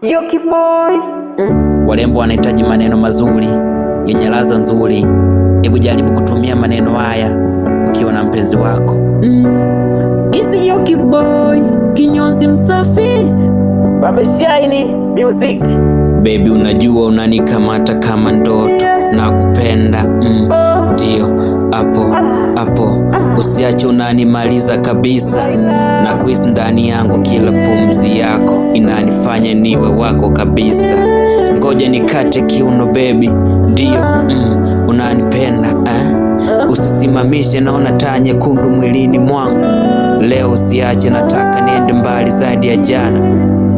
Yoki boy. Warembo wanahitaji maneno mazuri yenye ladha nzuri. Hebu jaribu kutumia maneno haya ukiwa na mpenzi wako. It's Yoki boy, kinyozi msafi. Wameshaini music. Baby, unajua unanikamata kama ndoto na kupenda ndio hapo hapo, usiache unanimaliza kabisa na kuhisi ndani yangu, kila pumzi yako inanifanya niwe wako kabisa. Ngoja nikate kiuno baby, ndio unanipenda eh? Usisimamishe, naona taa nyekundu mwilini mwangu leo, usiache, nataka niende mbali zaidi ya jana.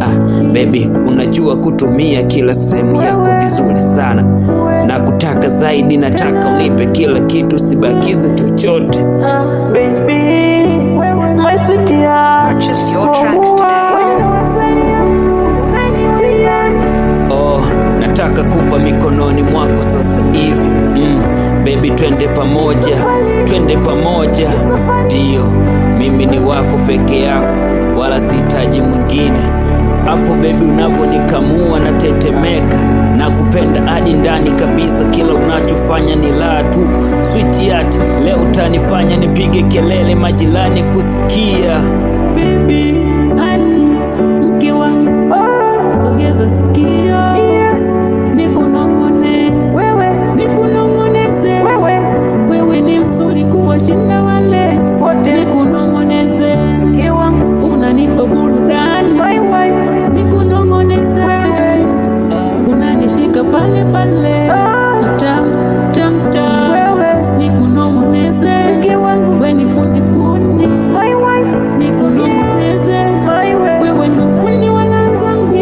Ah, baby, unajua kutumia kila sehemu yako vizuri sana na kutaka zaidi, nataka unipe kila kitu, usibakize chochote. Baby, my sweetheart. Purchase your tracks today. Oh, nataka kufa mikononi mwako sasa hivi. Baby, twende pamoja, twende pamoja. Ndiyo, mimi ni wako peke yako, wala sihitaji mwingine. Hapo baby, unavyonikamua natetemeka na kupenda hadi ndani kabisa, kila unachofanya ni laa tu. Sweetheart, leo utanifanya nipige kelele majirani kusikia. Baby, honey, mke wangu, sogeza sikio, nikunong'one, nikunong'oneze, wewe ni mzuri kuwashinda wale, nikunong'oneze, unanipa burudani, nikunong'oneze, unanishika pale pale, tam tam tam, nikunong'oneze, we ni fundi fundi, nikunong'oneze, wewe ndo fundi wa raha zangu,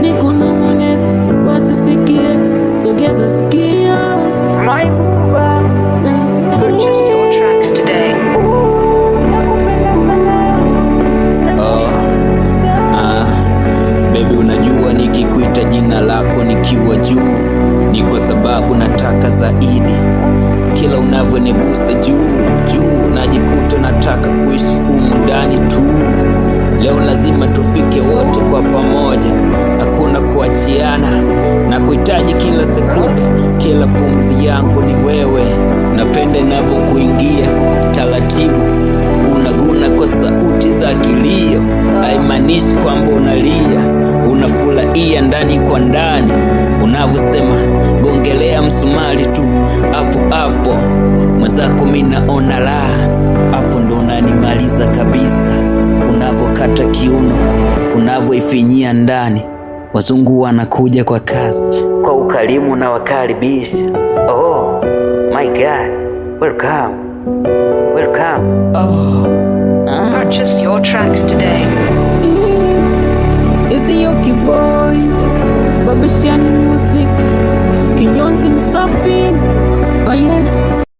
nikunong'oneze, wasisikie, sogeza sikio. My baba. Purchase your tracks today. Nakupenda sana. Oh, ah, baby, unajua nikikuita jina lako nikiwa juu ni kwa sababu nataka zaidi. Kila unavyonigusa juu juu, najikuta nataka kuishi humu ndani tu. Leo lazima tufike wote kwa pamoja, hakuna kuachiana na kuhitaji kila sekunde, kila pumzi yangu ni wewe. Napenda inavyokuingia taratibu, unaguna kwa sauti za kilio, haimaanishi kwamba unalia, unafurahia ndani kwa ndani, unavyosema gongelea msumari tu hapo hapo, mwenzako mi naona raha, hapo ndo unanimaliza kabisa, unavokata kiuno, unavoifinyia ndani, wazungu wanakuja kwa kasi, kwa ukarimu na wakaribisha. Oh my God, welcome, welcome. Oh. Purchase your tracks today. It's Yoki boy.